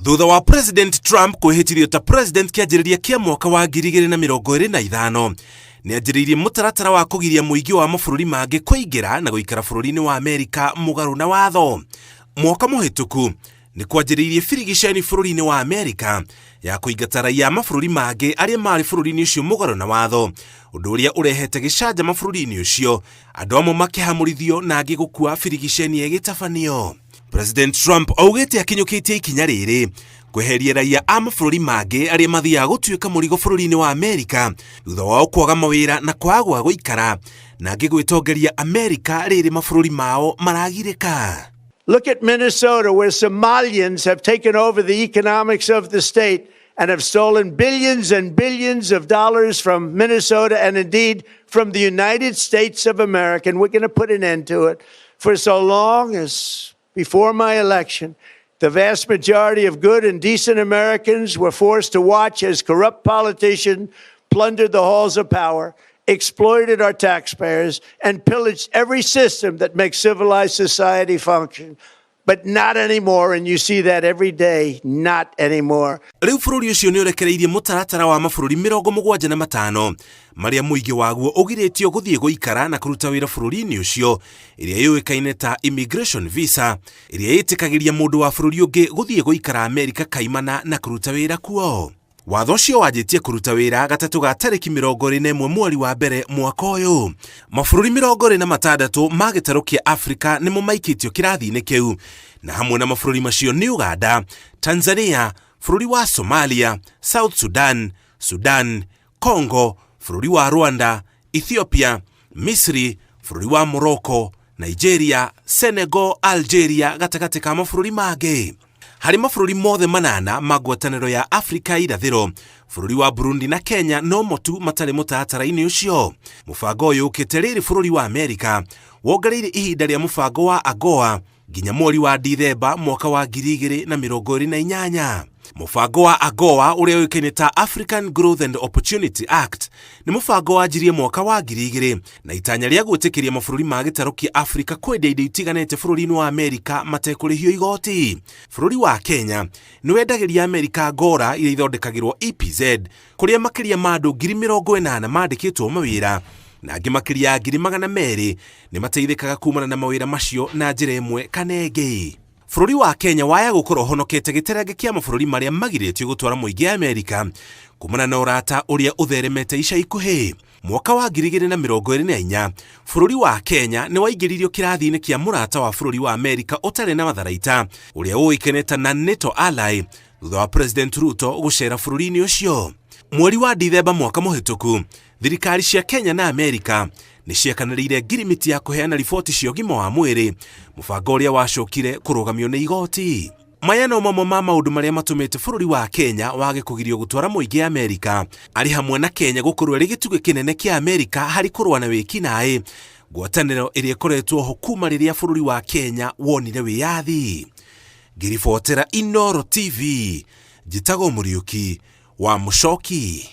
Thutha wa President Trump kwĩhĩtithio ta president kĩanjĩrĩria kĩa mwaka wa 2025, nĩ anjĩrĩirie mũtaratara wa kũgiria mũingĩ wa mabũrũri mangĩ kũingĩra na gũikara bũrũri-inĩ wa Amerika mũgarũ na watho. Mwaka mũhĩtũku nĩ kwanjĩrĩirie birigiceni bũrũri-inĩ wa Amerika ya kũingata raia a mabũrũri mangĩ arĩa marĩ bũrũri-inĩ ũcio mũgarũ na watho, ũndũ ũrĩa ũrehete gĩcanjama bũrũri-inĩ ũcio, andũ amwe makĩhamũrithio na angĩ gũkua birigiceni ĩgĩtabanio. President Trump augĩte akinyũkĩtie ikinya rĩrĩ kweheria raia a mabũrũri mangĩ arĩa mathiaga gũtuĩka mũrigo bũrũri-inĩ wa Amerika thutha wao kwaga mawĩra na kwaga gwa gũikara na angĩ gwĩtongeria Amerika rĩrĩ mabũrũri mao maragirĩka. Look at Minnesota, where Somalians have taken over the economics of the state and have stolen billions and billions of dollars from Minnesota and indeed from the United States of America. And we're going to put an end to it. For so long as before my election, the vast majority of good and decent Americans were forced to watch as corrupt politicians plundered the halls of power, exploited our taxpayers, and pillaged every system that makes civilized society function. But not anymore, and you see that every day, not anymore. Rĩu bũrũri ũcio nĩ ũrekereirie mũtaratara wa mabũrũri 75 marĩa mũingĩ waguo ũgirĩtio gũthiĩ gũikara na kũruta wĩra bũrũri-inĩ ũcio, ĩrĩa yũĩkaine ta immigration visa, ĩrĩa ĩtĩkagĩria mũndũ wa bũrũri ũngĩ gũthiĩ gũikara Amerika kaimana na kũruta wĩra kuo. Watho ũcio wanjĩtie kũruta wĩra gatatũ ga tarĩki 21 mweri wa mbere mwaka ũyũ. Mabũrũri 26 ma gĩtarũ kĩa Afrika nĩmo maikĩtio kĩrathi-inĩ kĩu, na hamwe na mabũrũri macio nĩ Uganda, Tanzania, bũrũri wa Somalia, South Sudan, Sudan, Congo, bũrũri wa Rwanda, Ethiopia, Misri, bũrũri wa Morocco, Nigeria, Senegal, Algeria gatagatĩ ka mabũrũri mangĩ. Harĩ mabũrũri mothe manana ma ngwatanĩro ya Afrika irathĩro, bũrũri wa Burundi na Kenya no mo tu matarĩ mũtaratara-inĩ ũcio. Mũbango ũyũ ũkĩte rĩrĩ bũrũri wa Amerika wongereire ihinda rĩa mũbango wa AGOA nginya mweri wa Dithemba mwaka wa 2028. Mũbango wa AGOA ũrĩa ũĩkaine ta African Growth and Opportunity Act nĩ mũbango wanjirie mwaka wa 2000 na itanya rĩa gwĩtĩkĩria mabũrũri ma gĩtarũ kĩa Afrika kwendia indo itiganĩte bũrũri-inĩ wa Amerika matekũrĩhio igoti. Bũrũri wa Kenya nĩ wendagĩria Amerika ngora iria ithondekagĩrwo EPZ kũrĩa makĩria ma andũ 80,000 mandĩkĩtwo mawĩra na angĩ makĩria ya 200,000 nĩ mateithĩkaga kumana na mawĩra macio na njĩra ĩmwe kana ĩngĩ. Bũrũri wa Kenya waya gũkorwo ũhonokete gĩterenge kĩa mabũrũri marĩa magirĩtio gũtwara mũingĩ Amerika kumana na ũrata ũrĩa ũtheremete ica ikuhĩ. Mwaka wa 2024 bũrũri wa Kenya nĩ waingĩririo kĩrathi-inĩ kĩa mũrata wa bũrũri wa Amerika ũtarĩ na matharaita ũrĩa ũĩkaine ta non-NATO ally thutha wa President Ruto gũcera bũrũri-inĩ ũcio. Mweri wa Dithemba mwaka mũhĩtũku, thirikari cia Kenya na Amerika nĩ ciakanĩrĩire ngirimiti ya kũheana riboti cia ũgima wa mwĩrĩ, mũbango ũrĩa wacokire kũrũgamio nĩ igoti. Maya no mamwe ma maũndũ marĩa matũmĩte bũrũri wa Kenya wage kũgirio gũtwara mũingĩ Amerika, arĩ hamwe na Kenya gũkorwo ĩrĩ gĩtugĩ kĩnene kĩa Amerika harĩ kũrũa na wĩkinaĩ, ngwatanĩro ĩrĩa ĩkoretwo ho kuma rĩrĩa bũrũri wa Kenya wonire wĩyathi. Ngĩribotera Inooro TV, njĩtagwo Mũriũki wa Mũcoki.